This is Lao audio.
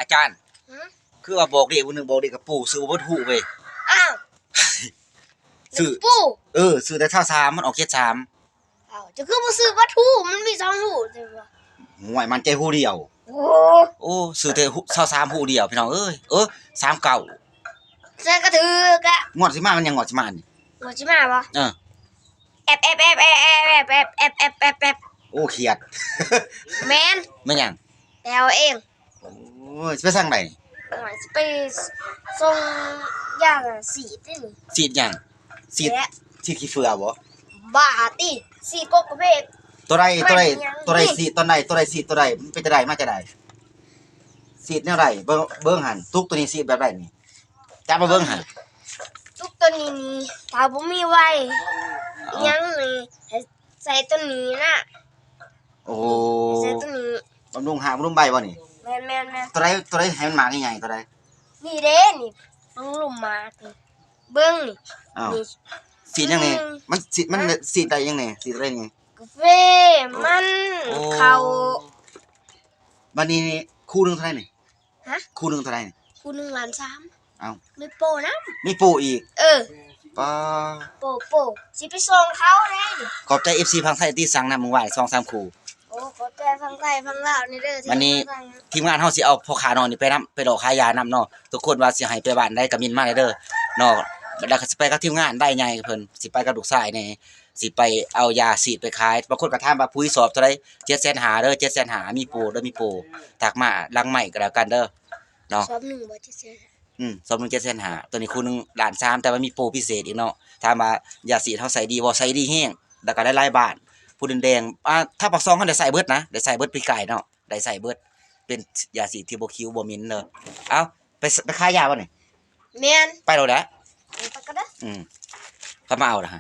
ອາຈານ ຫື? ຄືວ່າບອກເລກມື້ໜຶ່ງ ບອກເລກກັບປູ່ ຊື້ບໍ່ເບິດຮູ້ເວີຍ. ອ້າວ ຊື້ ປູ່ ເອີ ຊື້ແຕ່ຊາວສາມ ມັນອອກເຈັດສາມ. ອ້າວ ເຈົ້າຄືບໍ່ຊື້ເບິດຮູ້ ມັນມີສອງຮູ້ ໂອ້ຍ ໝັ້ນໃຈຮູ້ດຽວ. ໂອ້ ໂອ້ ຊື້ແຕ່ຮູ້ ຊາວສາມຮູ້ດຽວ ພີ່ນ້ອງເອີຍ. ເອີ ສາມເກົ້າ ໃສ່ກະຖືກະ. ງວດຊິມາມັນຫຍັງ ງວດຊິມານີ້? ງວດຊິມາບໍ່? ເອີ ແອບ ແອບ ແອບ ໂອ້ ຄຽດ. ແມ່ນ ແມ່ນຫຍັງ? ແປເອົາເອງ. ໂອ້ຍ ຊິໄປທາງໃດ? ໂອ້ຍ ຊິໄປສົ່ງຢາສີດນີ້. ສີດຫຍັງ? ສີດ ສີດຂີ້ເຝືອບໍ່? ບ້າຕິ ສີດກົກກະເພກ. ໂຕໃດ ໂຕໃດ ໂຕໃດສີດຕອນໃດ? ໂຕໃດສີດໂຕໃດ? ມັນເປັນຈັ່ງໃດ? ມາຈັ່ງໃດ? ສີດແນວໃດ? ເບິ່ງ ເບິ່ງຫັ້ນ ຕຸກໂຕນີ້ສີດແບບໃດນີ້? ຈັບມາເບິ່ງຫັ້ນ. ຕຸກໂຕນີ້ນີ້ ຖ້າບໍ່ມີໄວ ອີຫຍັງນີ້ ໃສ່ໂຕນີ້ນະ. ໂອ້ ໃສ່ໂຕນີ້ ບຳລຸງຮາກບຳລຸງໃບບໍ່ນີ້? ແມ່ນໆໆ. ໂຕໃດ ໂຕໃດໃຫ້ມັນໝາກໃຫຍ່ໆ ໂຕໃດ? ນີ້ເດ້ນີ້ ບຳລຸງໝາກນີ້ ເບິ່ງນີ້. ອ້າວ ນີ້ ສີດຫຍັງນີ້? ອືມ ມັນສີດ ມັນ ຮະ? ສີດໄດ້ຫຍັງນີ້? ສີດໄດ້ຫຍັງ? ກາເຟ ມັນ ໂອ້ ເຂົ້າ. ບັດນີ້ນີ້ ຄູ່ໜຶ່ງເທົ່າໃດນີ້? ຮະ? ຄູ່ໜຶ່ງເທົ່າໃດນີ້? ຄູ່ໜຶ່ງລ້ານສາມ. ເອົ້າ ມີໂປນຳ. ມີໂປອີກ? ເອີ ປ້າ ໂປ ໂປ ຊິໄປສົ່ງເຂົາເດ້. ຂອບໃຈເອັບຊີຝັ່ງໄທທີ່ສັ່ງນຳມື້ວານສອງສາມຄູ່. ໂອ້ ຂອບໃຈຝັ່ງໄທຝັ່ງລາວນີ້ເດີ. ບັດນີ້ທີມງານເຮົາຊິເອົາພໍ່ຄ້ານ້ອຍນີ້ໄປນຳ ໄປຫຼອກຂາຍຢານຳເນາະ. ທຸກຄົນວ່າຊິໃຫ້ໄປບ້ານໃດກະມິ້ນມາເດີເນາະ. ແລ້ວກະຊິໄປກັບທີມງານໄດ້ໃຫຍ່ເພິ່ນ ຊິໄປກັບລູກຊາຍແດ່. ຊິໄປເອົາຢາສີດໄປຂາຍ. ບາງຄົນກະຖາມວ່າປຸ໋ຍສອບເທົ່າໃດ? ເຈັດແສນຫ້າເດີ ເຈັດແສນຫ້າ. ມີໂປເດີ ມີໂປ. ທັກມາຫຼັງໄມກະແລ້ວກັນເດີເນາະ. ສອບໜຶ່ງບໍ່ ເຈັດແສນຫ້າ? ອືມ ສອບໜຶ່ງເຈັດແສນຫ້າ. ໂຕນີ້ຄູ່ໜຶ່ງລ້ານສາມ ແຕ່ວ່າມີໂປພິເສດອີກເນາະ. ຖາມວ່າຢາສີດເຮົາໃຊ້ດີບໍ່? ໃຊ້ດີແຮງ. ແລ້ວກະຫຼາຍໆບ້ານ ພູດິນແດງ ອາ ທາງປາກຊ່ອງເຮົາໄດ້ໃຊ້ເບິດນະ ໄດ້ໃຊ້ເບິດປີກາຍເນາະ ໄດ້ໃຊ້ເບິດ. ເປັນຢາສີດທີ່ບໍ່ຄິວບໍ່ໝິ່ນເດີ. ເອົ້າ ໄປ ໄປຂາຍຢາບໍ່ນີ້? ແມ່ນ ໄປໂລດແຫຼະ. ໄປກະເດີ. ອືມ ເຂົາມາເອົາລະ.